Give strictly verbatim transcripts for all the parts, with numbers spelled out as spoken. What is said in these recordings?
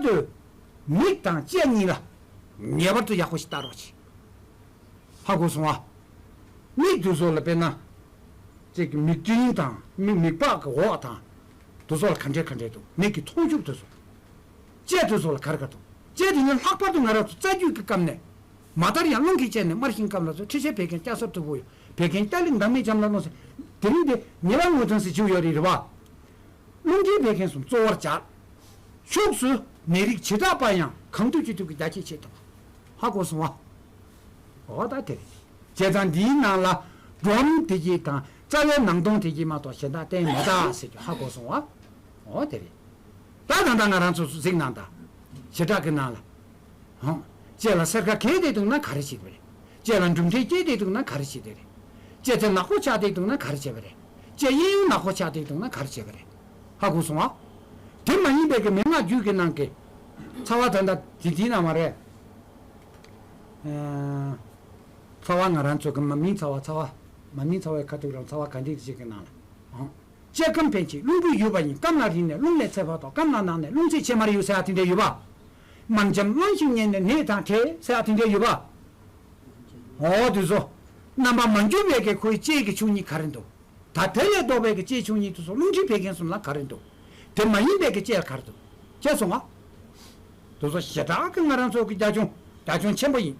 དུ་མིག་དང་ལྕེ་གཉིས་ལ་ངེས་པར་དུ་ཡག་པོ་ཞིག་ལྟ་རོགས་གྱིས། ཧ་གོ་སོང་ཨ། མིག་དེ་ཚོ་ལ་དཔེར་ན། ཅིག་མིག་སྤྲིན་དང་མིག་མིག་པགས་ཀྱི་འོག་དང་། དེ་ཚོ་ལ་ག་འདྲས་ག་འདྲས་འདུག་མིག་གི་མཐོང་ཆོས་དེ་ཚོ། ལྕེ་དེ་ཚོ་ལ་ག་རེ་ག་འདུག་ལྕེ་དེ་ནི་ལྷག་པར་དུ་ང་རང་ཚོ་རྩ་རྒྱུད་ཀྱི་སྐབས་ནས། མ་མཐར་ཡང་རླུང་གིས་བཅད་ནས་དམར་ཞིང་སྐམ་ལ་སོགས་འཕྲུལ་ཆས་བད་ཀན་སྐྱ་སེར་མཐུག་པོ་ཡོད། བད་ཀན་སྐྱ་ལེགས་མདངས་མེད་འཇམ་ལ་རླུང་ཟེར། དེ་རིང་འདི་ཉེ་བར་དངོས་དོན་ཟེར་བྱུག་ཡོད་རེད་རེད་བ། རླུང་མཁྲིས་བད་ཀན་གསུམ་གཙོ་བོར་བྱ། ཕྱོགས་སུ་ནད་རིགས་བྱེ་བྲག་པ་ཡང་གང་ཐུབ་ཅི་ཐུབ་ཀྱིས་རྒྱ་སྐྱེད་བྱེད་ཐུབ། ཧ་གོ་སོང་བ། འོ་ད་དེ་རེད། བྱས་ཙང་འདིའི་ནང་ལ་སྒྲོམ་དེ་གྱིས་དང་རྩ་བའི་ནང་སྟོང་དེ་གྱིས་མ་གཏོགས་གཞན་དག་བསྟན་མེད་ད་ཟེར་རྒྱུ་ཧ་གོ་སོང་བ། འོ་དེ་རེད། ད་ད་ལྟ་ང་རང་ཚོ་གཟིགས་གནང་དང་། བྱེ་བྲག་གི་ནང་ལ། ཧང་། ལྕེ་ལ་སེར་ཁ་གས་བསྡད་འདུག་ན་ག་རེ་བྱེད་ཀྱི་རེད། ལྕེ་ལ་འབྲུམ་ཕྲན་སྐྱེས་བསྡད་འདུག་ན་ག་རེ་བྱེད་ཀྱི་རེད། ལྕེ་རྩེ་ནག་པོ་ཆགས་བསྡད་འདུག་ན་ག་རེ་བྱེད་པ་རེད། ལྕེ་གཡས་གཡོན་ནག་པོ་ཆགས་བསྡད་འདུག་ན་ག་རེ་བྱེད་པ་རེད། ཧ་གོ་སོང་ཨ། དེ་མ་ཡིན་པའི་གི་མན་ངག་རྒྱུད་ཀྱི་ནང་གི། ཚ་བ་ད་ལྟ་དེ་དེའི་ནང་མ་རེད། ཨ། ཚ་བ་ང་རང་ཚོ་གི་མ་སྨིན་ཚ་བ་ཚ་བ། མ་སྨིན་ཚ་བའི་ཁ་ཐུག་རང་ཚ་བ་ག་འདྲ་ཞིག་གི་ནང་ལ། ཨང་། ལྕེ་སྐམ་ཕན་ཆད་རླུང་བུས་ཡུད་པ་ཡིན། སྐམ་ལ་རིང་ནས་རླུང་ལས་ཚད་བར་དོ། སྐམ་ལ་ནང་ནས་རླུང་ཚད་ཆེ་མར་ཡོད་ཟེར་ཡ་དེ་འདྲ་ཡོད་པ། མར་འཇམ་རློན་ཞིང་མཉེན་ནས་ནད་དང་བྲལ་ཟེར་ཡ་དེ་འདྲ་ཡོད་པ། འོ་དེ་ཚོ། རྣམ་པ་མ་འགྱུར་བའི་གི་ཁོའི་ལྕེ་གི་ཆོས་ཉིད་ག་རེ་འདུག་ད་དེ་ལས་ལྡོག་པའི་གི་ལྕེ་ཆོས་ཉིད་དེ་ཚོ་རླུང་མཁྲིས་བད་ཀན་གསུམ་ལ་ག་རེ་འདུག་དེ་མ་ཡིན་པའི་གི་ལྕེ་ལ་ག་རེ་འདུག་ཤེས་སོང་ང་། དེ་ཚོ་ཞེ་དྲག་གི་ང་རང་ཚོ་གི་རྒྱ་ཁྱོན་རྒྱ་ཁྱོན་ཆེན་པོ་ཡིན།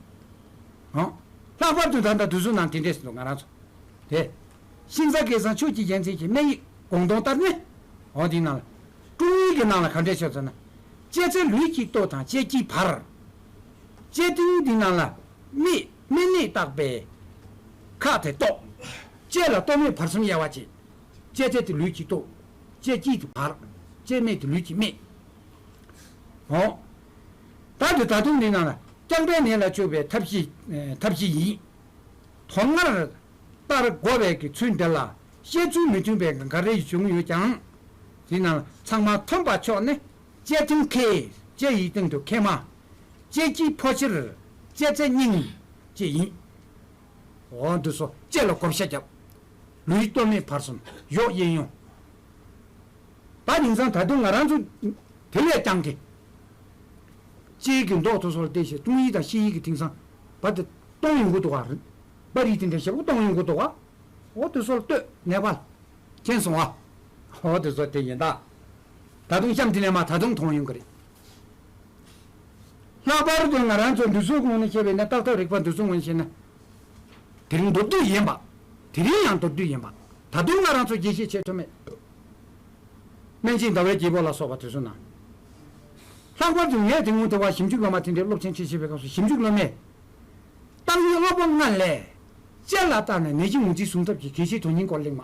ཨང་། ལྷག་པར་དུ་ད་ལྟ་དུས་ཚོད་ནང་དེ་འདྲས་ཟེར་འདུག་ང་རང་ཚོ། དེ། ཤིང་བཟའ་སྐལ་བཟང་ཆོས་ཀྱི་རྒྱལ་མཚན་གྱི་སྨན་ཡིག་དགོངས་དོན་ལྟར་ནི། འོ་འདི་ནང་ལ། དཀྲུང་ཡིག་གི་ནང་ལ་ག་འདྲས་བྱས་ཟེར་ན། ལྕེ་རྩེ་ལུས་ཀྱི་ལྟོ་དང་ལྕེ་དཀྱིལ་བར། ལྕེ་གདོང་འདི་ནང་ལ། སྨད་སྨད་སྨད་བཏགས་པའི། ཁ་དེ་ལྟོ། ལྕེ་ལ་ལྟོ་སྨད་བར་གསུམ་དབྱེ་བ་བྱེད། ལྕེ་རྩེ་དེ་ལུས་ཀྱི་ལྟོ། ལྕེ་དཀྱིལ་དེ་བར། ལྕེ་སྨད་དེ་ལུས་ཀྱི་སྨད། འོ། ད་དུ་ད་དུང་འདི་ནང་ལ་རྐྱང་པའི་ནད་ལ་བཅོས་པའི་ཐབས་ཤེས་ཐབས་ཤེས་ཡིན། དོན་སྔར་ལྟར་དགོས་པའི་གི་ཚུལ་འདི་ལ་བཤད་ཚུལ་མི་མཐུན་པའི་ག་རེ་བྱུང་ཡོད་ཀྱང་། དེ་ནང་ཚང་མ་མཐུན་པ་ཕྱོགས་ནི་ལྕེ་གདོང་ཁེ། ལྕེ་ཡི་སྟེང་དུ་ཁེ་མ། ལྕེ་དཀྱིལ་ཕོ་ཕྱིར། ལྕེ་རྩེ་སྙིང་། ཅེས་ཡིན། འོ་འདི་ཚོ་ལྕེ་ལ་བགོ་བཤའ་བརྒྱབ། ལུས་ལྟོ་སྨད་བར་གསུམ་གཞོགས་གཡས་གཡོན། ད་དེང་སང་ད་དུང་ང་རང་ཚོ་དེ་ལས་ཀྱང་གི། ལྕེ་གི་མདོག་དེ་ཚོ་ལ་བལྟས་ཤིང་དཀྲུང་ཡིག་དང་ཤེས་ཡིག་གི་དེང་སང་བར་དུ་གཏོང་ཡོང་གི་འདུག་ག་རེད། པར་རིས་དེ་འདྲ་ཞེ་པོ་གཏོང་ཡོང་གི་འདུག་ག་འོ་དེ་ཚོ་ལ་ལྟོས་ནད་པ་ལ། མཁྱེན་སོང་ཨ། འོ་དེ་ཚོ་དེ་ཡིན་ད། ད་དུང་གཤམ་དེ་ནས་མ་ད་དུང་མཐོང་ཡོང་གི་རེད། ལྷག་པར་དུ་ང་རང་ཚོ་འདི་ཚོའི་ངོས་ནས་བཤད་པས་ན་རྟག་ཐབས་རིག་པ་འདི་ཚོའི་ངོས་ནས་བཤད་ན། དེ་རིང་མདོར་བསྡུས་ཡིན་པ། དེ་རིང་ཡང་མདོར་བསྡུས་ཡིན་པ། ད་དུང་ང་རང་ཚོ་རྒྱས་བཤད་བྱེད་ཐུབ་མེད། སྨན་དཔྱད་ཟླ་བའི་རྒྱལ་པོ་ལ་སོགས་པ་དེ་ཚོ་ན། ལྷག་པར་དུ་ངས་དེ་སྔོན་དེ་བ་ཞིབ་འཇུག་སློབ་མ་དེ་འདྲའི་སློབ་ཚན་ཁྲིད་བྱེད་པའི་སྐབས་སུ་ཞིབ་འཇུག་སློབ་མས། བརྟག་དབྱེ་སློབ་པ་ལྔ་ལས། ལྕེ་ལ་བརྟགས་ནས་ནད་གཞི་ངོས་འཛིན་བཟུང་ཐབས་ཀྱི་གལ་ཆེའི་དོན་སྙིང་སྐོར་གླེང་མ།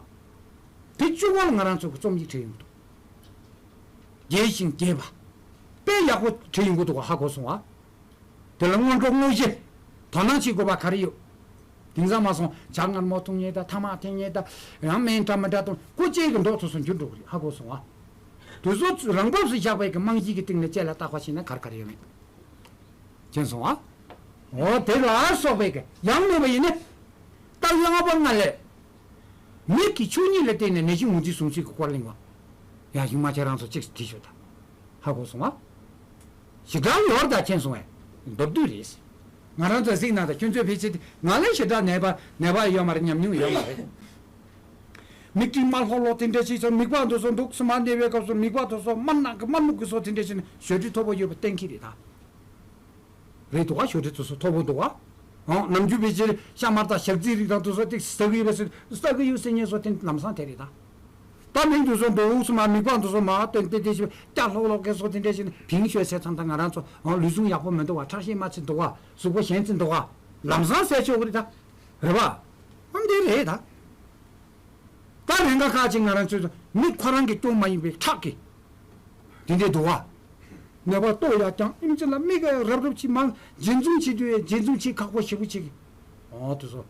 དེ་བཅུ་པ་ལ་ང་རང་ཚོ་གི་རྩོམ་ཡིག་བྲིས་ཡོང་གི་འདུག་རྒྱས་ཤིང་རྒྱས་པ། དཔེ་ཡག་པོ་བྲིས་ཡོང་གི་འདུག་ག་ཧ་གོ་སོང་ཨ། དེ་ལ་སྔོན་འགྲོ་དངོས་གཞི། དོ་སྣང་བྱེད་དགོས་པ་ག་རེ་ཡོད། དེང་སང་མ་སོང་ཇ་མངར་མོ་འཐུང་མཁན་དང་ཐ་མག་འཐེན་མཁན་དང་། ཡང་སྨན་འདྲ་མི་འདྲ་འཐུང་ཁོ་ལྕེ་གི་མདོག་དེ་ཚོ་འགྱུར་འགྲོ་གི་རེད་ཧ་གོ་སོང་ཨ། དེ་ཚོ་རང་བབས་སུ་བཞག་པའི་གི་རྨང་གཞི་གི་སྟེང་ནས་ལྕེ་ལ་བརྟག་པ་བྱས་ན་ག་རེ་ག་རེ་ཡོད་མེད། མཁྱེན་སོང་ཨ། འོ་དེ་ལ་སོགས་པའི་གི་ཡང་མེད་པ་ཡིན་ན། བརྟག་དབྱེ་ལྔ་པ་ལྔ་ལས། མིག་གི་ཆོས་ཉིད་ལ་བརྟེན་ནས་ནད་གཞི་ངོས་འཛིན་བཟུང་ཚུལ་གྱི་སྐོར་གླེང་བ། ཡང་གཞུག་མ་ཁྱེད་རང་ཚོ་གཅིག་བྲིས་ཤོག་དང་། ཧ་གོ་སོང་ཨ། ཞེ་དྲག་ཡོད་ད་མཁྱེན་སོང་ཨེ། མདོར་བསྡུས་རེད། ང་རང་ཚོ་གཟིགས་ན་ད་ཁྱོད་ཚོའི་ཕལ་ཆེར་ང་ལས་ཞེ་དྲག་ནད་པ་ནད་པ་ཡོད་མ་རེད། ཉམས་མྱོང་ཡོད་མ་རེད། མིག་སྤྲིན་དམར་ལྷོག་ལྷོག་དེ་འདྲ་ཞིག་ཚོ་མིད་པ་འདི་ཚོ་འདུག་སེ་མར་གནས་པའི་སྐབས་སུ་མིད་པ་དེ་ཚོ་དམར་ནག་གི་དམར་སྨུག་གི་བཟོ་དེ་འདྲ་ཞིག་ནས་ཞོ་དྲི་མཐོ་པོ་ཡོད་པ་གཏན་འཁེལ་རེད་ད། རེད་འདུག་ག་ཞོ་དྲི་དེ་ཚོ་མཐོ་པོ་འདུག་ག་ཨང་། ནམ་རྒྱུན་ཕལ་ཆེར་ཤ་མར་དང་ཞག་རྩི་རིགས་དང་དེ་ཚོ་ཏིག་ཟ་གི་ཡོད་པས་ཟེར་ཟ་གི་ཡོད་ཟེར་མཁན་ཚོ་དེ་ལམ་སང་དེ་རེད་ད། ད་མིག་འདི་ཚོ་འདུག་སེ་མར་མིད་པ་འདི་ཚོ་མར་ཏན་ཏན་ཏན་ཞིག་སྐྱ་ལྷོག་ལྷོག་གི་བཟོ་དེ་འདྲ་ཞིག་ནས་བིང་ཤོད་ཟེར་ཙང་ད་ང་རང་ཚོ་ཨང་ལུས་ཟུངས་ཡག་པོ་མི་འདུག་ག་ཁྲག་ཤེད་དམའ་ཆེ་འདུག་ག་གཟུགས་པོ་ཞན་ཆེ་འདུག་ག་ལམ་སང་ཟེར་ཆོག་གི་རེད་ད། རེད་པ། ཨང་དེ་རེད་ད། ད་ལན་ཁ་ཁ་ཅིག་ང་རང་ཚོས་མི་ཁོ་རང་གི་སྐྱོན་མ་ཡིན་པའི་ཁྲག་གི་དེ་འདྲའི་འདུག་བ། ནད་པ་ལྟོ་ཡག་ཀྱང་ཨིན་ཅི་ལ་མིག་ག་རབ་རུབ་ཅིག་མང་འཛིན་བཟུང་བྱེད་དུས་འཛིན་བཟུང་བྱེད་ཁག་པོ་ཞེ་པོ་ཅིག་ཨོ་དེ་ཚོ་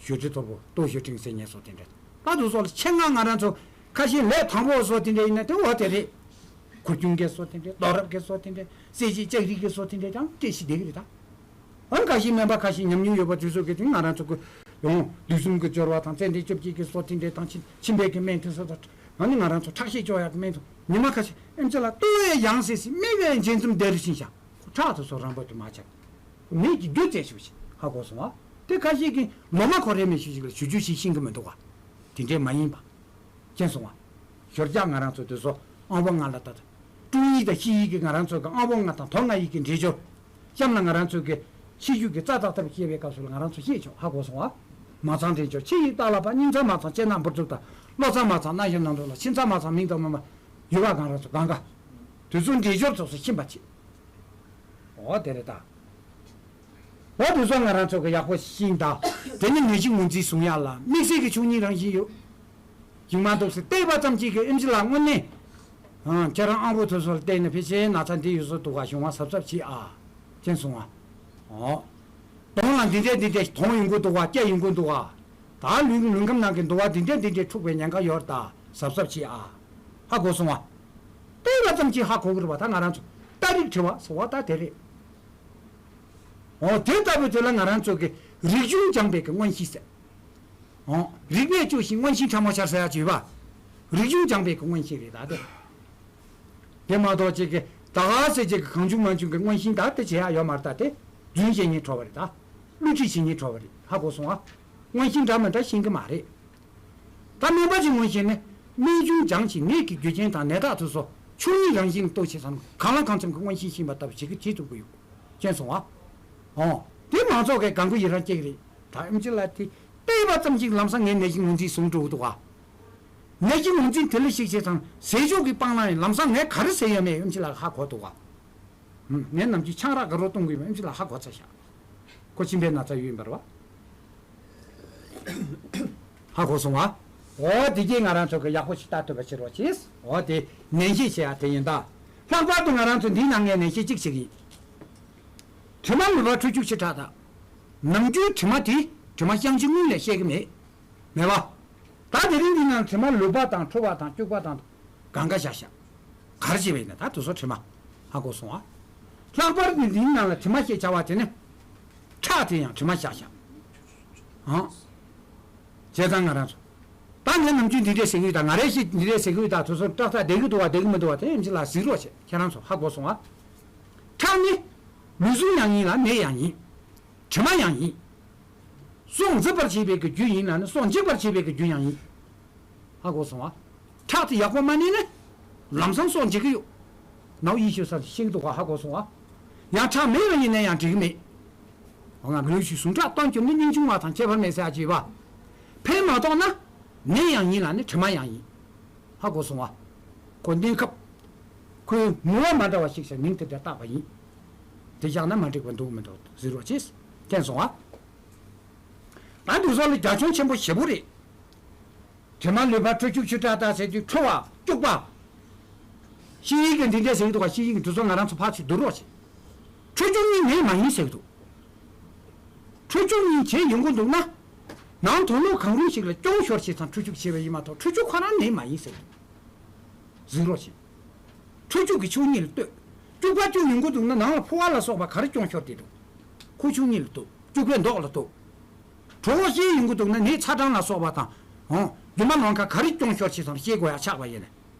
ཞོ་དྲི་མཐོ་པོ་ལྟོ་ཞོ་དྲི་ཟེར་མཁན་ཚོ་དེ་འདྲ་ད་དེ་ཚོ་ལ་ཆེད་མངགས་ང་རང་ཚོ་ཁ་ཤས་ལས་དང་པོ་བཟོ་དེ་འདྲ་ཡིན་ན་དེ་འོ་དེ་རེད། འཁོར་སྐྱོང་གི་བཟོ་དེ་འདྲ་རྡོ་རབ་ཀྱི་བཟོ་དེ་འདྲ་གསལ་བྱེད་ལྕགས་རིགས་ཀྱི་བཟོ་དེ་འདྲ་ཀྱང་སྤྲད་ཤི་བསྡད་ཀྱི་རེད་ད། ཨང་ཁ་ཤས་སྨན་པ་ཁ་ཤས་ཉམས་མྱོང་ཡོད་པ་དེ་ཚོ་གིས་དེ་ང་རང་ཚོ་གི་ཡོང་དུས་གསུམ་གྱི་སྦྱོར་བ་དང་ཙན་དན་བཅོ་བརྒྱད་ཀྱི་བཟོ་དེ་འདྲས་དང་ཕྱི་ཕྱི་པའི་གི་སྨན་དེ་ཚོ་དང་ཨ་ནི་ང་རང་ཚོ་ཁྲག་ཤེད་གཅོག་ཡག་གི་སྨན་དེ་ ཉི་མ་ཁ་ཤས་ཨེམ་ཆི་ལ་ལྟོ་བས་ཡང་སེ་སི་མིག་གིས་མཇལ་འཛུམ་བདེ་རུ་ཕྱིན་ཤག་ཁྲག་ཏུ་སོགས་རང་བབ་ཏུ་མ་ཆགས། ནད་ཀྱི་རྒྱུ་རྩད་ཆོག་ཅིག་ཧ་གོ་སོང་བ། དེ་ཁ་ཤས་ཀྱིས་ལོ་མ་ཁོ་རེ་མེད་ཤུལ་ཞིག་ལ་ཞུ་རྒྱུ་ཞིག་ཤེས་ཀྱི་མི་འདུག་བ། དེ་འདྲས་མ་ཡིན་པ། མཁྱེན་སོང་བ། ཞོར་རྒྱག་ང་རང་ཚོ་དེ་ཚོ་ཨང་པོ་ལྔ་ལ་ལྟ་ད། ཀྲུང་ཡིག་དང་ཤིས་ཡིག་གི་ང་རང་ཚོ་གི་ཨང་པོ་ལྔ་དང་དོ་ལྔ་ཡིག་གི་འགྲེལ་སྦྱོར། གཤམ་ལ་ང་རང་ཚོ་གི་ཤེས་རྒྱུད་ཀྱི་རྩ་དག་ཐབས་བཤད་པའི་སྐབས་སུ་ལ་ང་རང་ཚོ་ཤེས་ཆོག་ཧ་གོ་སོང་བ། མ་ཚང་འགྲེལ་སྦྱོར་ཕྱི་ཡི་རྟ་ལ་པ་སྙིང་ཚ་མ་ཚང་ལྕེ་ན་འབུར་ཚུགས་དང་བློ་ཚ་མ་ཚང་རྣ་ཞབས་ནང་དུ་ལ་ཕྱི་ཚ་མ་ཚང་མིང་དང་མ་མ་ཡུ་བ་གང་རང་ཚོ་གང་ག་དུས་ཚོད་འགྲེལ་སྦྱོར་ཚོགས་སུ་ཕྱིན་པ་ཆེ། འོ་དེ་རེད་ད། འོ་དེ་ཚོ་ང་རང་ཚོ་གི་ཡག་པོ་ཤེས་ད། དེ་ནི་ནད་གཞི་ངོས་འཛིན་བཟུང་ཡག་ལ་དམིགས་བསལ་གྱི་ཆོས་ཉིད་རང་བཞིན་ཡོད། ཡིག་མ་འདུག་ཟེར་བལྟས་པ་ཙམ་གཅིག་གིས་ཨེམ་ཆི་ལགས་དངོས་གནས། ཨང་། ཁྱེད་རང་ཨང་པོ་དེ་ཚོ་ལ་བལྟས་ནས་ཕལ་ཆེར་ན་ཚ་འདི་ཡོད་བཟོ་འདུག་ག་གཞུང་བ་གཟབ་གཟབ་བྱེད་ཨ། མཁྱེན་སོང་ཨ། འོ། གདོང་ལ་འདི་འདྲས་འདི་འདྲས་གདོང་ཡོང་གི་འདུག་ག་སྐྱ་ཡོང་གི་འདུག་ག་ད་ལུས་ལུས་ཁམས་ནང་གི་འདུ་བ་འདི་འདྲས་འདི་འདྲས་འཁྲུགས་པའི་ཉེན་ཁ་ཡོད་ད་གཟབ་གཟབ་བྱེད་ཨ། ཧ་གོ་སོང་ཨ། བལྟས་པ་ཙམ་གྱིས་ཧ་གོ་གི་རེད་པ་ད་ང་རང་ཚོ། རྟ་རིགས་བྲི་བ་ཟེར་བ་ད་དེ་རེད། འོ་དེ་ལྟ་བུའི་དུས་ལ་ང་རང་ཚོ་གི་རིག་གཞུང་སྦྱངས་པའི་གི་མངོན་ཤེས་ཟེར། འོ་རིག་པས་དཔྱོད་ཤིང་མངོན་ཤེས་ཕྲ་མོ་འཆར་ཟེར་ཡག་བྱས་པ། རིག་གཞུང་སྦྱངས་པའི་གི་མངོན་ཤེས་རེད་ད་དེ། དེ་མ་གཏོགས་ཅིག་གི་ད་ག་ཟེར་ཅིག་གི་གང་བྱུང་མང་བྱུང་གི་མངོན་ཤེས་ད་དེ་བྱེད་ཡག་ཡོད་མ་རེད་ད་དེ། རྫུན་བཤད་ཉེན་ཁྲོ་བ་རེད་ད། བསླུ་བྲིད་བྱེད་ཉེན་ཁྲོ་བ་རེད་ཧ་གོ་སོང་ཨ། མངོན་ཤེས་འདྲ་མི་འདྲ་ཤེས་གི་མ་རེད། ད་སྨན་པ་ཅིག་ངོས་བཞིན་ནི། སྨན་གཞུང་སྦྱངས་ཤིང་ནད་ཀྱི་རྒྱུ་རྐྱེན་དང་ནད་རྟགས་དེ་ཚོ་ཆོས་ཉིད་རང་བཞིན་ལ་ལྟོས་བྱས་ཙང་གང་ལ་གང་འཚམ་གྱི་མངོན་ཤེས་ཤེས་པ་ལྟ་བུ་བྱེད་ཀྱི་བྱེད་ཐུབ་ཀྱི་ཡོད། མཁྱེན་སོང་ཨ། འོ། དེ་མང་ཚོགས་ཀྱི་དགའ་མགུ་ཡི་རངས་སྐྱེ་གི་རེད། ད་ཨེམ་ཆི་ལགས་དེ་བལྟས་པ་ཙམ་ཞིག་ལམ་སང་ངས་ནད་གཞི་ངོས་འཛིན་བཟུང་འགྲོ་གི་འདུག་ག་ནད་གཞི་ངོས་འཛིན་དེ་ལ་ཞིག་བྱས་ཙང་ཟས་སྤྱོད་ཀྱི་སྤང་བླང་ཡིན་ལམ་སང་ངས་ག་རེ་ཟས་ཡོད་མེད་ཨེམ་ཆི་ལགས་ཧ་གོ་འདུག་ག་ངས་ནམ་རྒྱུན་ཆང་རག་དགའ་རོགས་གཏོང་གི་ཡོད་མེད་ཨེམ་ཆི་ལགས་ཧ་གོ་ཚར་ཤག་ཁོ་མཆིན་པའི་ན་ཚ་ཡོད་ཡིན་པ་རེད་བ། ཧ་གོ་སོང་ང་། འོ་དེ་གྱིས་ང་རང་ཚོ་གི་ཡག་པོ་ཞིག་ལྟ་ཐུབ་པ་བྱེད་རོགས་གྱིས། འོ་དེ་ནན་བཤད་བྱེད་ཡག་དེ་ཡིན་ད། ལྷག་པར་དུ་ང་རང་ཚོ་འདིའི་ནང་ངས་ནན་བཤད་གཅིག་བྱེད་ཀྱི་ཡིན། དྲི་མ་ལུད་པ་འཁྲུ་སྐྱུག་ཆེ་དྲགས་དང་། ནམ་རྒྱུན་དྲི་མ་དེ་དྲི་མ་བཤང་གཅི་དངུལ་ལས་བཤད་ཀྱི་མེད། མེད་པ། ད་དེ་རིང་འདི་ནང་དྲི་མ་ལུད་པ་དང་འཁྲུ་བ་དང་སྐྱུག་པ་དང་གང་ག་བཞག་བཞག་ག་རེ་བྱས་པ་ཡིན་ན་ད་དེ་ཚོ་དྲི་མ། ཧ་གོ་སོང་ཨ། ལྷག་པར་དུ་འདིའི་ནང་ལ་དྲི་མ་ཞེས་བྱ་བ་དེ་ནི། ཁྲག་དེ་ཡང་དྲི་མ་བཞག་བཞག་ཨང་། བྱས་ཙང་ང་རང་ཚོ། ད་ངས་ནམ་རྒྱུན་འདི་འདྲས་ཟེར་གི་ཡོད་ད་ང་རས་ཤེས་འདི་འདྲས་ཟེར་གི་ཡོད་ད་དེ་ཚོ་སྐྲག་ཐག་བསྡད་གི་འདུག་བ་བསྡད་གི་མི་འདུག་བ་དེ་ཨེམ་ཆི་ལགས་གཟིགས་རོགས་བྱེད་ཁྱེད་རང་ཚོ་ཧ་གོ་སོང་ཨ། ཁྲག་ནི། ལུས་ཟུངས་ཡང་ཡིན་ལ་ནད་ཡང་ཡིན། དྲི་མ་ཡང་ཡིན། སྲོག་འཛིན་པར་བྱེད་པའི་གི་རྒྱུ་ཡིན་ལ་ནི་སྲོག་འཇིག་པར་བྱེད་པའི་གི་རྒྱུ་ཡང་ཡིན། ཧ་གོ་སོང་ཨ། ཁྲག་དེ་ཡག་པོ་མ་གནས་ན། ལམ་སང་སྲོག་འཇིག་གི་ཡོད། ནའུ་ཡིད་ཤོད་ས་ཤིང་འདུག་ག་ཧ་གོ་སོང་ཨ། ཡང་ཁྲག་མེད་པ་ཡིན་ན་ཡང་འགྲིག་གི་མེད། འོ་ང་མི་ལུས་ཤིག་ཟུངས་ཁྲག་གཏོང་རྒྱུ་ནི་སྙིང་ཆུང་བ་དང་ཁྱད་པར་མེད་ཟེར་ཡ་ཅིག་ཡོད་པ། ཕན་མ་ཐོགས་ན། ནད་ཡང་ཡིན་ལ་ནི་དྲི་མ་ཡང་ཡིན། ཧ་གོ་སོང་ཨ། ཁོ་གནས་སྐབས། ཁོའི་ངོ་བོ་མ་འདྲ་བ་ཞིག་ཤར་མིང་དེ་འདྲ་བཏགས་པ་ཡིན། དེ་བཞག་ན་མ་འགྲིག་པ་འདུག་མི་འདུག་གཟིགས་རོགས་གྱིས། མཁྱེན་སོང་ཨ། ད་འདུག་ས་ལ་རྒྱ་ཁྱོན་ཆེན་པོ་ཞེ་པོ་རེད། དྲི་མ་ལུད་པ་འཁྲུ་སྐྱུག་ཆུ་དྲགས་དང་ཟེར་དུས་འཁྲུ་བ་སྐྱུག་པ། ཤེས་ཡིག་གི་འདི་འདྲས་ཟེར་གི་འདུག་ག་ཤེས་ཡིག་གི་འདི་ཚོ་ང་རང་ཚོ་ཕར་ཚུར་བསྡུར་རོགས་བྱེད། འཁྲུ་སྐྱུག་གཉིས་ནད་མ་ཡིན་ཟེར་གི་འདུག་འཁྲུ་སྐྱུག་གཉིས་བྱས་ཡོང་གི་འདུག་ན། ནང་དོན་ལུགས་གང་རུང་ཞིག་ལ་སྐྱོན་ཤོར་བྱས་ཙང་འཁྲུ་སྐྱུག་བྱས་པ་ཡིན་མ་གཏོགས་འཁྲུ་སྐྱུག་ཁོ་རང་ནད་མ་ཡིན་ཟེར་གི་འདུག་གཟིགས་རོགས་བྱེད། འཁྲུ་སྐྱུག་གི་ཆོས་ཉིད་ལ་ལྟོས། སྐྱུག་པ་སྐྱུག་ཡོང་གི་འདུག་ན་ནང་ལ་ཕོ་བ་ལ་སོགས་པ་ག་རེ་སྐྱོན་ཤོར་བསྡད་འདུག་ཁོ་ཆོས་ཉིད་ལ་ལྟོས། སྐྱུག་པའི་མདོག་ལ་ལྟོས། གྲོད་ཁོག་བཤལ་ཡོང་གི་འདུག་ན་ནད་ཚ་གྲང་ལ་སོགས་པ་དང་། འོང་། རྒྱུ་མ་ལོང་ཁ་ག་རེ་སྐྱོན་ཤོར་བྱས་ཙང་བཤལ་དགོས་ཡ་ཆགས་པ་ཡིན་ནས།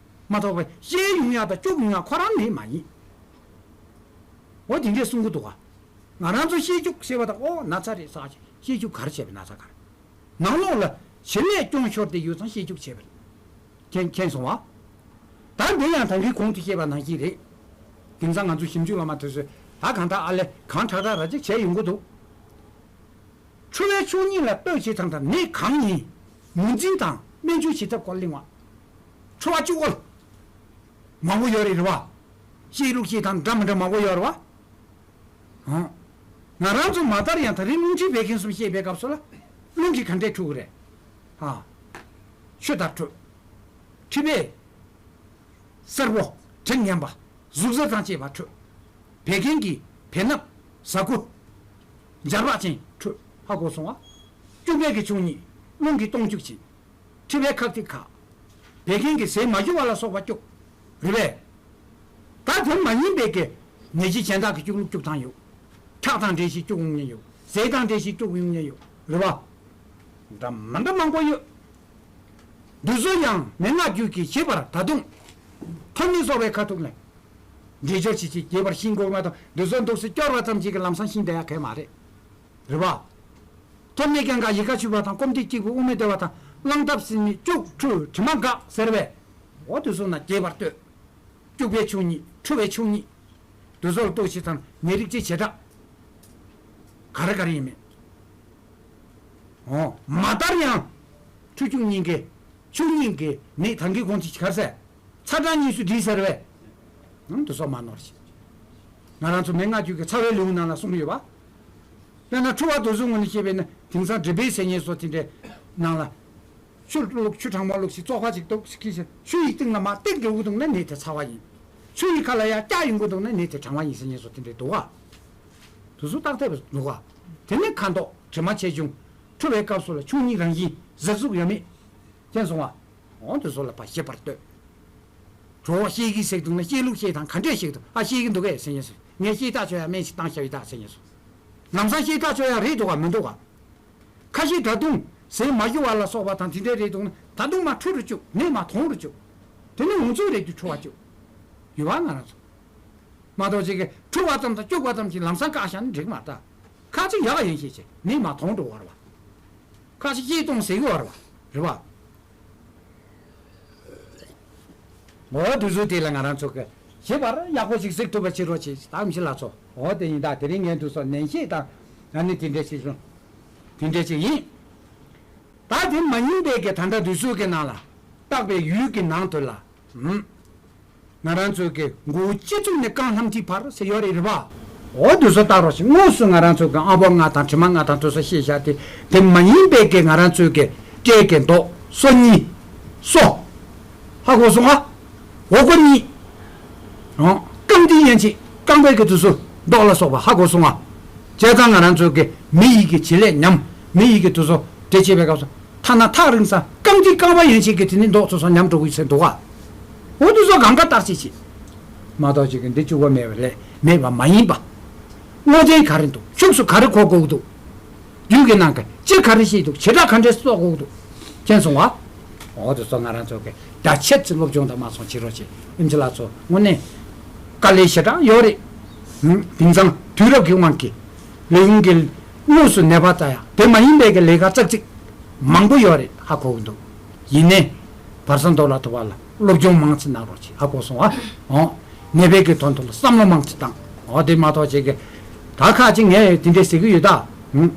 མ་གཏོགས་པའི་བཤལ་ཡོང་ཡ་དང་སྐྱུག་ཡོང་ཡ་ཁོ་རང་ནད་མ་ཡིན། འོ་དེ་འདྲས་གསུང་གི་འདུག་ག་ང་རང་ཚོ་བཤལ་སྐྱུག་ཟེར་བ་དང་འོ་ན་ཚ་རེད་ཟེར་བ་ཅིག་བཤལ་སྐྱུག་ག་རེ་བྱས་པའི་ན་ཚ་ག་རེ། ནང་ལོགས་ལ་བྱེད་ལས་སྐྱོན་ཤོར་ཏེ་ཡོད་ཙང་བཤལ་སྐྱུག་བྱས་པ་རེད། མཁྱེན་མཁྱེན་སོང་བ། ད་འདི་ཡང་ད་གིན་གོང་དུ་བཤད་པ་ནང་བཞིན་རེད། དེང་སང་ང་ཚོ་ཞིབ་འཇུག་སློབ་མ་དེ་ཚོས་ད་གང་ལྟར་ཨ་ལས་གང་དྲག་དྲག་ར་ཅིག་བྱས་ཡོང་གི་འདུག་འཁྲུ་བའི་ཆོས་ཉིད་ལ་ལྟོས་བྱེད་ཙང་ད་ནད་གང་ཡིན། ངོས་འཛིན་དང་སྨན་བཅོས་བྱེད་ཐབས་སྐོར་གླེང་བ། འཁྲུ་བ་སྐྱུག་པ། མང་པོ་ཡོད་རེད་རེད་བ། བཤལ་ལུགས་བཤལ་དང་འདྲ་མི་འདྲ་མང་པོ་ཡོད་རེད་བ། ཨང་། ང་རང་ཚོ་མ་ལྟར་ཡང་ད་རིང་རླུང་མཁྲིས་བད་ཀན་གསུམ་བཤལ་བའི་སྐབས་སུ་ལ། རླུང་གིས་ག་འདྲས་འཁྲུ་གི་རེད། ཨ། ཆུ་ལྟར་འཁྲུ། མཁྲིས་པས། སེར་པོ། དྲི་ངན་པ། ཟུག་གཟེར་དང་བཅས་པ་འཁྲུ། བད་ཀན་གྱི་བེ་སྣབས། ཟ་ཁུ། འབྱར་བག་ཅན་འཁྲུ། ཧ་གོ་སོང་ང་། སྐྱུག་པའི་གི་ཆོས་ཉིད། རླུང་གིས་གཏོང་སྐྱུག་ཅིང་། མཁྲིས་པའི་ཁག་ཐིག་ཁ། བད་ཀན་གྱི་ཟས་མ་ཞུ་བ་ལ་སོགས་པ་སྐྱུག་རེད་པས། ད་དེ་མ་ཡིན་པའི་གི་ནད་གཞི་གཞན་དག་གི་སྐྱུག་ལུགས་སྐྱུག་སྟངས་ཡོད། ཁྲག་དང་འབྲེལ་ཞིང་སྐྱུག་ཡོང་མཁན་ཡོད། ཟས་དང་འབྲེལ་ཞིང་སྐྱུག་ཡོང་མཁན་ཡོད་རེད་པ། འདྲ་མི་འདྲ་མང་པོ་ཡོད། འདི་ཚོ་ཡང་མན་ངག་རྒྱུད་ཀྱིས་བཤད་པར་ད་དུང་ ཐོན་མི་སོགས་པའི་ཁ་ཐུག་ནས་འདྲེས་སྦྱོར་བྱེད་ཅིག་རྒྱས་པར་ཤེས་དགོས་མ་གཏོགས། འདི་ཚོ་འདུག་སེ་སྐྱོར་བ་ཙམ་ཞིག་གིས་ལམ་སང་ཤེས་བསྡད་ཡ་གལ་མ་རེད། རེད་པ། ཐོབ་ནས་ཀྱང་ག་ཡི་ག་ཆུད་པ་དང་སྐོམ་དེ་སྐྱིད་པོ་དབུགས་མི་བདེ་བ་དང་བླངས་ཐབས་ཟིན་མི་སྐྱུག་འཁྲུ་དྲི་མ་འགག་ཟེར་བས། འོ་དེ་ཚོ་ན་རྒྱས་པར་ལྟོས། སྐྱུག་པའི་ཆོས་ཉིད། འཁྲུ་བའི་ཆོས་ཉིད། དེ་ཚོ་ལ་ལྟོས་ཤིག་དང་ནད་རིགས་ཅི་བྱེ་བྲག་ག་རེ་ག་རེ་ཡིན་མིན། འོ་མ་ལྟར་ཡང་། འཁྲུ་སྐྱུག་གཉིས་ཀའི་ཆོས་ཉིད་ཀྱི་ནད་ད་གིན་གོང་ཅི་གར་ཟེར། ཚ་གྲང་གཉིས་སུ་འདྲེས་ཟེར་བས། ཨང་དུ་སོགས་མ་ནོར་ཞིག་ང་རང་ཚོ་མན་ངག་རྒྱུད་ཀྱི་ཚ་བའི་ལེའུ་ནང་ལ་གསུངས་ཡོད་པ། དཔེར་ན་འཁྲུ་བ་དུག་གསུམ་ངོས་ནས་བཤད་པས་ན་དེང་སང་འབྲས་བུའི་ཟས་ཉེས་སོགས་དེ་འདྲའི་ནང་ལ། ཆུ་བླུགས། ཆུ་གྲང་མོ་བླུགས་ཤིག་བཙོག་པ་ཅིག་འདུག་ཤིག་ཤིག་ཤིག་ཆུ་ཡི་གཏིང་ལ་མར་སྟེགས་འགྲོ་གི་འདུག་ན་ནད་དེ་ཚ་བ་ཡིན། ཆུ་ཡི་ཁ་ལ་ཡར་བཀྱག་ཡོང་གི་འདུག་ན་ནད་དེ་གྲང་བ་ཡིན་ཟེར་ཉེས་སོགས་དེ་འདྲའི་འདུག་ག་དུ་སུ་བརྟག་ཐེབས་འདུག་ག་དེ་ནས་ཁ་མདོག་དྲི་མ་ཆེ་ཆུང་། འཁྲུ་བའི་སྐབས་སུ་ལ་ཆོས་ཉིད་རང་བཞིན་གཟེར་ཟུག་ཡོད་མེད། མཁྱེན་སོང་ང་། འོ་དེ་ཚོ་ལ་ཕར་ཤེས་པར་ལྟོས། གྲོགས་བཤད་ཀྱི་ཟེར་འདུག་ན་བཤད་ལུགས་བཤད་སྟངས་ག་འདྲས་བཤད་འདུག་ཨ་བཤད་ཀྱི་འདུག་གས་ཟེར་ཉེས་སོ། ངས་བཤད་ཐག་ཆོད་ཡ་སྨན་ཞིག་བཏང་བཞག་ཡོད་ད་ཟེར་ཉེས་སོ། ལམ་སང་བཤད་ཐག་ཆོད་ཡ་རེད་འདུག་ག་མི་འདུག་ག་ཁ་ཤས་ད་དུང་ཟས་མ་ཞུ་བ་ལ་སོགས་པ་དང་དེ་འདྲས་རེད་འདུག་ན་ད་དུང་མར་འཁྲུ་རུ་བཅུག་ནད་མར་དོན་རུ་བཅུག་དེ་ནི་འོ་ཚོད་རེད་དུས་འཁྲུ་བ་བཅུག་ཡོད་པ་ང་རང་ཚོ། མ་གཏོགས་ཅིག་གིས་འཁྲུ་བ་ཙམ་དང་སྐྱུག་པ་ཙམ་གྱིས་ལམ་སང་བཀག་བཞག་ན་འགྲིག་མ་ད། ཁ་ཅིག་ཡག་ཡིན་ཤེས་ཆེ་ནད་མར་དོན་འགྲོ་བར་བ། ཁ་ཅིག་བཤད་སྟངས་ཟེར་གི་བར་བ་རེད་བ། འོ་དུས་ཚོད་དེ་ལ་ང་རང་ཚོ་གི་ཞིབ་པར་ཡག་པོ་ཞིག་གཟིགས་ཐུབ་པ་བྱེད་རོགས་བྱེད་ད་མི་ཤི་ལ་ཚོ། འོ་དེ་ཡིན་ད་དེ་རིང་ངས་འདུག་སོ་ནན་ཤེས་དང་ཨ་ནི་དེ་འདྲས་ཞིག་སོང་། དེ་འདྲས་ཞིག་ཡིན། ད་དེ་མ་ཡིན་པའི་གི་ད་ལྟ་དུས་ཚོད་ཀྱི་ནང་ལ་བརྟག་པའི་ཡུལ་གྱི་ནང་དུ་ལ། ང་རང་ཚོའི་གི་མགོ་བོ་སྤྱི་གཙུག་ནས་རྐང་ལྷམ་མཐིལ་བར་ཟེར་ཡོད་རེད་རེད་བ། འོ་དུས་ཚོད་ལྟ་རོགས་ཞེས་དངོས་སུ་ང་རང་ཚོའི་གི་ཨ་ཕོ་ལྔ་དང་དྲི་མ་ལྔ་དང་དུས་ཚོད་ཤེས་བཞག་དེ་དེ་མ་ཡིན་པའི་གི་ང་རང་ཚོའི་གི་སྐྲའི་གི་མདོག་སོ་གཉིས། སོ། ཧ་གོ་སོང་ང་། འོ་གོ་གཉིས། རྐང་མཐིལ་ཡན་ཆད་རྐང་པའི་གི་དུས་ཚོད་མདོག་ལ་སོགས་པ་ཧ་གོ་སོང་ང་། བྱས་ཙང་ང་རང་ཚོའི་གི་མི་ཡི་གི་བྱེད་ལས་ཉམས་མི་ཡི་གི་དུས་ཚོད་འབྲེལ་བྱེད་པའི་སྐབས་སུ། ཐ་ན་ཐག་རིང་ས་རྐང་མཐིལ་རྐང་པ་ཡན་ཆད་ཀྱི་དེ་ནི་མདོག་ཚོ་སོ་ཉམས་འགྲོ་གི་ཚེ་འདུག་ག་འོ་དུས་ཚོད་གང་ག་བརྟག་དཔྱད་བྱེད། མ་གཏོགས་ཅིག་གི་འདི་བཅུག་པ་མེད་པ་ལས་མེད་པ་མ་ཡིན་པ། དངོས་བདེན་ག་རེ་འདུག་ཤུགས་སུ་ག་རེ་གོ་དགོས་འདུག་རྒྱུད་ཀྱི་ནང་གི་ཅི་ག་རེ་ཤེས་འདུག་བྱེ་བྲག་ག་འདྲས་སོགས་དགོས་འདུག་མཁྱེན་སོང་ང་། འོ་དུས་ཚོད་ང་རང་ཚོ་གི་རྒྱ་ཆེར་ཅིག་སློབ་སྦྱོང་དང་མ་སོང་བྱེད་རོགས་བྱེད་ཨིན་ཇི་ལགས་ཚོ་དངོས་གནས་དཀའ་ལས་ཞེ་དྲག་ཡོད་རེད། དེང་སང་དུས་རབས་ཀྱི་དབང་གིས་ལས་ཁུངས་ཀྱི་དངོས་སུ་ནད་པ་ལྟ་ཡ་དེ་མ་ཡིན་པའི་གི་ལས་ཀ་ཙག་ཙིག་མང་པོ་ཡོད་རེད་ཧ་གོ་གི་འདུག་ཡིན་ནའི་བར་ས་མདོ་ལ་ཐུབ་པ་ལ་སློབ་སྦྱོང་མང་ཙི་གནང་རོགས་གྱིས་ཧ་གོ་སོང་ཨ། འོ། ནད་པའི་གི་དོན་དུ་ལ་བསམ་བློ་མང་ཙི་བཏང་། འོ་དེ་མ་གཏོགས་བྱེད་གི་ད་ཁ་ཅིག་ངས་དེ་འདྲས་ཟེར་གི་ཡོད་ད།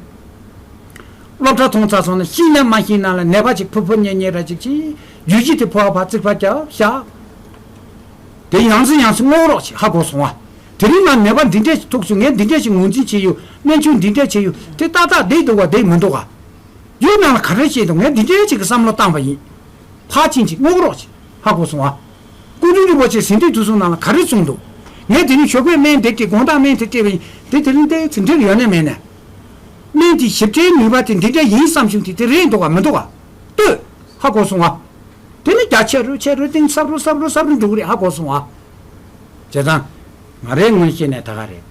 སློབ་གྲྭ་མཐོང་ཚར་སོང་ན་ཤེས་ན་མ་ཤེས་ན་ལ་ནད་པ་ཅིག་ཕུ་ཕུ་ཉེ་ཉེ་ར་ཅིག་ཅིག་རྒྱུ་གཞི་དེ་ཕོ་བ་ཕ་ཚིག་པ་རྒྱབ་བཞག་དེ་ཡང་སེ་ཡང་སེ་བསྔོག་རོགས་བྱེད་ཧ་གོ་སོང་ཨ། དེ་རིང་ང་ནད་པ་འདི་འདྲས་ཐུག་བྱུང་ངས་འདི་འདྲས་ཞིག་ངོས་འཛིན་བྱས་ཡོད་སྨན་བཅོས་འདི་འདྲས་བྱས་ཡོད་དེ་ཏག་ཏག་བསྡད་འདུག་ག་བསྡད་མི་འདུག་ག་ཡུལ་ནང་ལ་ག་རེ་བྱས་འདུག་ངས་འདི་འདྲའི་ཅིག་གི་བསམ་བློ་བཏང་བ་ཡིན། ཕར་ཕྱིན་ཅིག་བསྔོག་རོགས་ཅིག་ཧ་གོ་སོང་ཨ། སྐུ་མདུན་རིན་པོ་ཆེ་ཟིན་བྲིས་དུས་གསུམ་ནང་ལ་ག་རེ་གསུངས་འདུག་ངས་དེ་ནི་ཞོགས་པའི་སྨན་དེ་སྤྲད་དགོང་དག་སྨན་དེ་སྤྲད་པ་ཡིན་དེ་དེ་རིང་དེ་ཚིག་འགྲིག་ཡོད་ནས་མེད་ནས། སྨན་དེ་ཞིབ་ཕྲའི་ནུས་པ་དེ་འདི་འདྲ་ཡིན་བསམ་བྱུང་དེ་དེ་རེད་འདུག་ག་མི་འདུག་ག་ལྟོས། ཧ་གོ་སོང་ཨ། དེ་ནི་རྒྱ་ཆེ་རུ་ཆེ་རུ་གཏིང་ཟབ་རུ་ཟབ་རུ་ཟབ་རུ་འགྲོ་གི་རེད་ཧ་གོ་སོང་ཨ། བྱས་ཙང་། ང་རའི་ངོས་བཤད་ནས་ད་ག་རེད།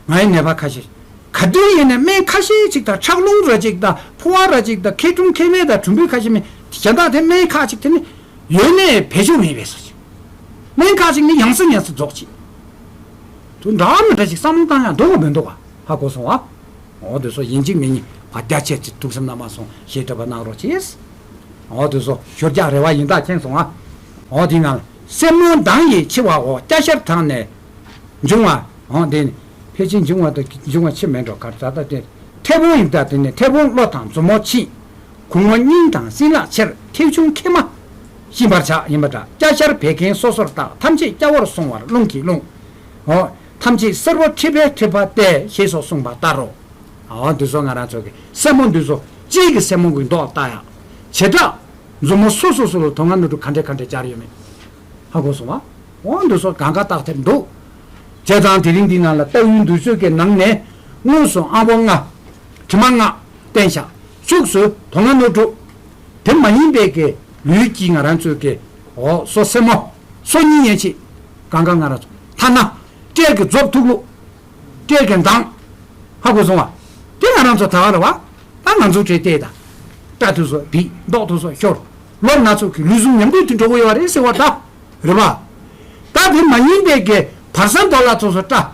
ང་ཡི་ནད་པ་ཁ་ཤས། ག་དུས་ཡིན་ནའི་སྨན་ཁ་ཤས་ཅིག་དང་ཁྲག་རླུང་ར་ཅིག་དང་ཕོ་བ་ར་ཅིག་དང་མཁལ་གྲུམ་མཁལ་མའི་དང་གྲུམ་བུའི་ཁ་ཤས་མིན་གཞན་དག་དེ་སྨན་ཁ་ཅིག་དེ་ནི་ཡོད་ནའི་བེད་སྤྱོད་མེད་པའི་བཟོ་ཅིག་སྨན་ཁ་ཅིག་ནི་ཡང་སེ་ཡང་སེ་རྫོགས་ཅིག་དུ་འདྲ་མི་འདྲ་ཅིག་བསམ་བློ་བཏང་ཡང་འདུག་ག་མི་འདུག་ག་ཧ་གོ་སོང་ཨ། འོ་དེ་ཚོ་ཡིན་གཅིག་མིན་གཉིས་བར་རྒྱ་ཆེ་ཅིག་ཐུགས་སེམས་ན་མ་སོང་ཞེས་སྤྲོ་བ་གནང་རོགས་གྱིས། འོ་དེ་ཚོ་ཞོར་རྒྱག་རེ་བ་ཡིན་ད་མཁྱེན་སོང་ཨ། འོ་དེ་ནང་སེན་མོ་མདངས་ཡིས་འཆི་བའོ་སྐྱ་ཤར་དྲངས་ནས། འབྱུང་བ། འོ་དེ་ནི་ཕལ་ཆེར་འབྱུང་བ་དང་འབྱུང་བ་འཆི་མེད་འགྲོ་གར་ད་ལྟ་དེ། མཐེ་བོང་ཡིན་ད་དེ་ནི་མཐེ་བོང་གློ་དང་མཛུབ་མོ་ཕྱིས། གུང་མོ་སྙིང་དང་སྲིན་ལག་ཆེར་མཐེའུ་ཆུང་མཁལ་མ། གཤིན་པར་བྱ་ཡིན་པ་འདྲ་སྐྱ་ཤར་བད་ཀན་སོ་སོར་བརྟག་ཐམས་ཅད་སྐྱ་བོར་སོང་བར་རླུང་གིས་རླུང་། འོ། ཐམས་ཅད་སེར་པོ་མཁྲིས་པའི་མཁྲིས་པ་སྟེ་ཞེས་སོགས་གསུངས་པ་ལྟར་རོ། འོ་འདི་ཚོ་ང་རང་ཚོ་གི་སེན་མོ་འདི་ཚོ་གཅིག་གི་སེན་མོ་གི་མདོག་ལྟ་ཡག་བྱེ་བྲག་མཛུབ་མོ་སོ་སོ་སོ་ལ་དོན་ལྔ་སྣོད་དྲུག་ག་འདྲ་ག་འདྲ་སྦྱར་ཡོད་མེད། ཧ་གོ་སོང་ང་། འོ་འདི་ཚོ་གང་ག་བརྟག་ཐེབས་འདུག་བྱས་ཙང་དེ་རིང་འདི་ནང་ལ་ལྟ་བུའི་འདུས་ཚོད་ཀྱི་ནང་ནས་དངོས་སུ་ཨ་བོ་ལྔ། དྲི་མ་ལྔ། བསྟན་བཞག་ཤུགས་སུ་དོན་ལྔ་སྣོད་དྲུག་དེ་མ་ཡིན་པའི་གི་ལུས་ཀྱི་ང་རང་ཚོའི་གི་འོ་སོ་སེན་མོ། སོ་གཉིས་ཡན་ཆད། གང་ག་ང་རང་ཚོ་ཐ་ན། སྐྲས་ཀྱི་རྫོབ་ཐུག་ལུགས། སྐྲས་ཀྱི་མདངས། ཧ་གོ་སོང་བ། དེ་ང་རང་ཚོ་ད་བ་རེད་བ། ད་ང་ཚོ་གྲས་བལྟས་ད། སྐྲ་དུ་སོ་བིད་མདོག་དུ་སོ་ཤོར། ལོ་སྣ་ཚོགས་ཀྱི་ལུས་ཟུངས་ཉམས་རྒུད་དུ་འགྲོ་གི་ཡོད་རེད་ཟེར་བ་ད། རེད་བ། དེ་མ་ཡིན་པའི་གི་བར་ས་མདོ་ལ་ཚོ་སོ་སྐྲ།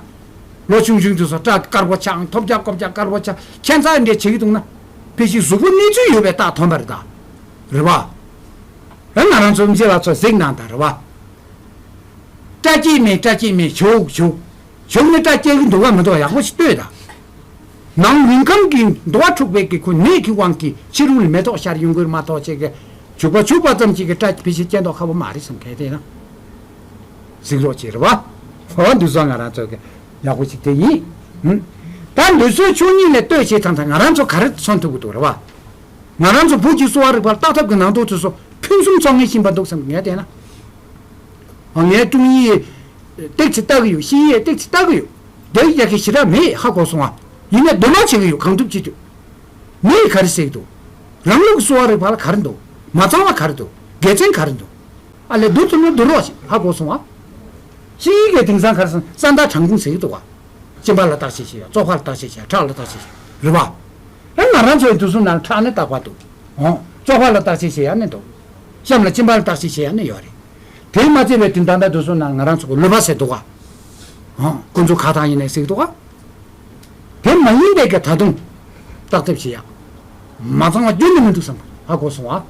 ལོ་ཆུང་ཆུང་དུ་སོ་སྐྲ་དཀར་པོ་ཆགས། ཐོབ་རྒྱག་ཀོབ་རྒྱག་དཀར་པོ་ཆགས། ཁྱད་མཚར་འདྲ་བྱེད་ཀྱི་འདུག་ན། ཕལ་ཆེར་གཟུགས་པོ་གནས་ཚུལ་ཡོད་པའི་རྟགས་ཐོན་པ་རེད་ད། རེད་བ། ཨ་ང་རང་ཚོ་མི་ཚེ་ལ་ཚོ་གཟིགས་གནང་དང་རེད་བ། སྐྲ་སྐྱེས་མེད། སྐྲ་སྐྱེས་མེད། བྱུག་བྱུག་བྱུག་ནི་སྐྲ་སྐྱེ་གི་འདུག་ག་མི་འདུག་ཡག་པོ་ཞིག་ལྟོས་དང་། ནང་ལུས་ཁམས་ཀྱི་འདུ་བ་འཁྲུགས་པའི་གི་ཁོ་ནད་ཀྱི་དབང་གིས་ཕྱི་རོལ་ནས་མེ་ཏོག་ཤར་ཡོང་གི་མ་གཏོགས་ཅིག་གི་བྱུག་པ་བྱུག་པ་ཙམ་ཅིག་གི་སྐྲ་ཕལ་ཆེར་སྐྱེ་མདོག་ཁ་པོ་མ་རེད་བསམ་གལ་ཏེ་ན། གཟིགས་རོགས་བྱེད་རེད་བ། འོ་འདི་ཚོ་ང་རང་ཚོ་གི་ཡག་པོ་ཞིག་དེ་ཡིན། ཧུམ། ད་འདི་ཚོའི་ཆོས་ཉིད་ལས་ལྟོས་བྱེད་ཐང་ཐང་ང་རང་ཚོ་ག་རེ་མཚོན་ཐུབ་ཀྱི་འདུག་རེད་བ། ང་རང་ཚོ་བོད་ཀྱི་གསོ་བ་རིག་པ་ལ་བརྟག་ཐབས་ཀྱི་ནང་དོན་དེ་ཚོ་ཕུན་སུམ་ཚོགས་ངེས་ཤིང་པ་འདུག་བསམ་གི་ངས་བལྟས་ན། ཨ་ངས་ཀྲུང་ཡིས་ཏེག་ཙི་ལྟ་གི་ཡོད། ཤི་ཡིས་ཏེག་ཙི་ལྟ་གི་ཡོད། དེ་ཡ་གི་ཞེ་དྲག་མེད་ཧ་གོ་སོང་ཨ། ཡིན་ནའི་འདོད་མ་བྱེད་གི་ཡོད། གང་ཐུབ་ཅི་ཐུབ། མི་ཡིས་ག་རེ་ཟེར་གི་འདུག་རང་ལུགས་ཀྱི་གསོ་བ་རིག་པ་ལ་ག་རེ་འདུག་མ་ཚང་བ་ག་རེ་འདུག་དགེ་མཚན་ག་རེ་འདུག་ཨ་ལས་བསྡུར་ཐུབ་ན་བསྡུར་རོགས་ཞེས་ཧ་གོ་སོང་ཨ། ཤི་ཡིས་གི་དེང་སང་ག་རེ་སོང་ས་མཐའ་གྲངས་ཀུན་ཟེར་གི་འདུག་བ། གཅིན་པ་ལ་བརྟག་དཔྱད་བྱེད་ཡ། བཙོག་པ་ལ་བརྟག་དཔྱད་བྱེད་ཡ། ཁྲག་ལ་བརྟག་དཔྱད་བྱེད་ཡ། རེད་བ། ཨ་ང་རང་ཚོའི་དུས་སུ་ན་ཁྲག་ནི་རྟག་པར་འདུག་ཨོ། བཙོག་པ་ལ་བརྟག་དཔྱད་བྱེད་ཡ་ནི་འདུག་གཤམ་ལ་གཅིན་པ་ལ་བརྟག་དཔྱད་བྱེད་ཡ་ནི་ཡོད་རེད། དེ་མ་ཚད་པའི་དུས་ད་ལྟ་དུས་སུ་ན་ང་རང་ཚོ་གི་ལུས་པ་ཟེར་འདུག་ག་ཨོ། ཁོ་ཚོ་ཁ་ཐང་ཡིན་ནའི་ཟེར་གི་འདུག་ག་དེ་མ་ཡིན་པའི་གི་ད་དུང་བརྟག་ཐབས་བྱེད་ཡ། མ་ཚང་བ་རྒྱུན་དུ་མི་འདུག་བསམ་ཧ་གོ་སོང་ཨ།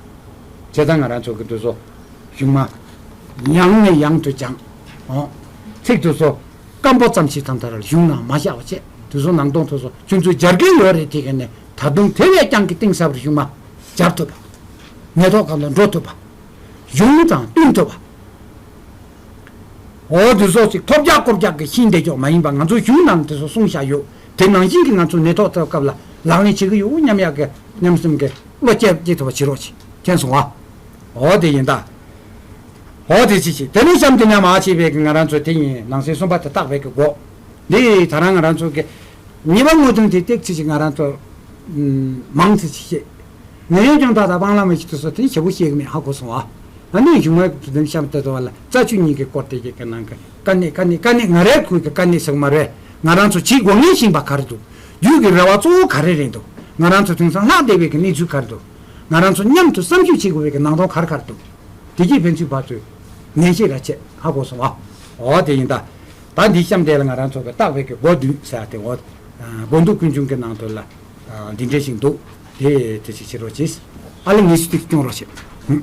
བྱས་ཙང་ང་རང་ཚོ་གི་དུས་སུ་གཞུང་མ་ཡང་ནས་ཡང་དུ་སྦྱངས། ཨོ། ཚིག་དུས་སུ་སྐམ་པོ་ཙམ་ཞིག་དང་དར་གཞུང་ནང་མ་བཞག་པ་བྱས། དུས་སུ་ནང་དོན་དུས་སུ་ཁྱོད་ཚོས་སྦྱར་གི་ཡོད་རེད། དེ་ག་ནས་ད་དུང་དེ་བས་ཀྱང་གི་གཏིང་ཟབ་རུ་གཞུང་མ་སྦྱར་ཐུབ་པ། ངེས་ཐོག་གང་ལ་འགྲོ་ཐུབ་པ། གཞུང་དང་བསྟུན་ཐུབ་པ། འོ་དེ་ཚོ་ཅིག་ཐོབ་རྒྱག་ཀོབ་རྒྱག་གི་ཤིང་དེ་ཀྱོག་མ་ཡིན་པ་ང་ཚོ་གཞུང་ནང་དེ་ཚོ་གསུངས་བཞག་ཡོད། དེ་ནང་བཞིན་གྱི་ང་ཚོ་ནད་ཐོག་ཐོབ་སྐབས་ལ་ལག་ལེན་བྱེད་ཀྱི་ཡོད་སྙམ་ཡག་གི་སྙམ་སེམས་ཀྱི་བློ་སྐྱེ་སྐྱེ་ཐུབ་པ་བྱེད་རོགས་བྱེད། མཁྱེན་སོང་ཨ། འོ་དེ་ཡིན་ད། འོ་དེ་ཅི་ཅི་དེ་ནས་གཤམ་དེ་ཉམས་ཨ་བྱས་པའི་གི་ང་རང་ཚོ་དེ་ཡིན་ནང་གསེས་གསུམ་པ་དེ་བརྟག་པའི་གི་སྒོ། འདི་ད་རང་ང་རང་ཚོ་གི་ཉེས་པ་དངོས་དོན་དེ་ཏེག་ཙི་ཅིག་ང་རང་ཚོ་མང་ཙི་ཅིག་བཤད། ངན་ཡོན་ཀྱང་དག་དང་སྤང་བླང་མི་བྱེད་དུ་སོགས་དེ་ཞེ་པོ་བཤད་གི་མེད་ཧ་གོ་སོང་ཨ། ཨ་ནི་གཞུང་བའི་དུ་ལྡན་གཤམ་དུ་དུ་བ་ལ་རྩ་ཆུ་གཉིས་ཀྱི་སྐོར་དེ་གི་ཀ་ནང་གི་ཀ་ནེ་ཀ་ནེ་ཀ་ནེ་ང་རའི་ཁུལ་གྱི་ཀ་ནེ་ཟེར་མ་རེད། ང་རང་ཚོ་བྱེད་དགོས་ངེས་ཤིང་པ་ག་རེ་འདུག་རྒྱུད་ཀྱི་རེ་བ་གཙོ་བོ་ག་རེ་རེད་འདུག་ང་རང་ཚོ་དེང་སང་ལྷག་བསྡད་པའི་གི་གནས་ཚུལ་ག་རེ་འདུག་ང་རང་ཚོ་མཉམ་དུ་བསམ་ཞིབ་བྱེད་དགོས་པའི་གི་ནང་དོན་ག་རེ་ག་རེ་འདུག་དེ་གྱིས་ཕན་ཚུན་བར་དུ་ནན་བཤད་ར་བྱེད་ཧ་གོ་སོང་ཨ། འོ་དེ་ཡིན་ད། ད་འདི་གཤམ་དེ་ལ་ང་རང་ཚོ་གི་བརྟག་པའི་གི་སྒོ་བསྡུས་ཟེར་ཏེ་འོ། སྒོ་འདུག་ཀུན་འབྱུང་གི་ནང་དོན་ལ། འདི་འདྲ་ཞིག་འདུག་དེ་དེ་ཅིག་བྱེད་རོགས་གྱིས། ཨ་ལེ་ངེས་སུ་ཏིག་སྐྱོང་རོགས་བྱེད།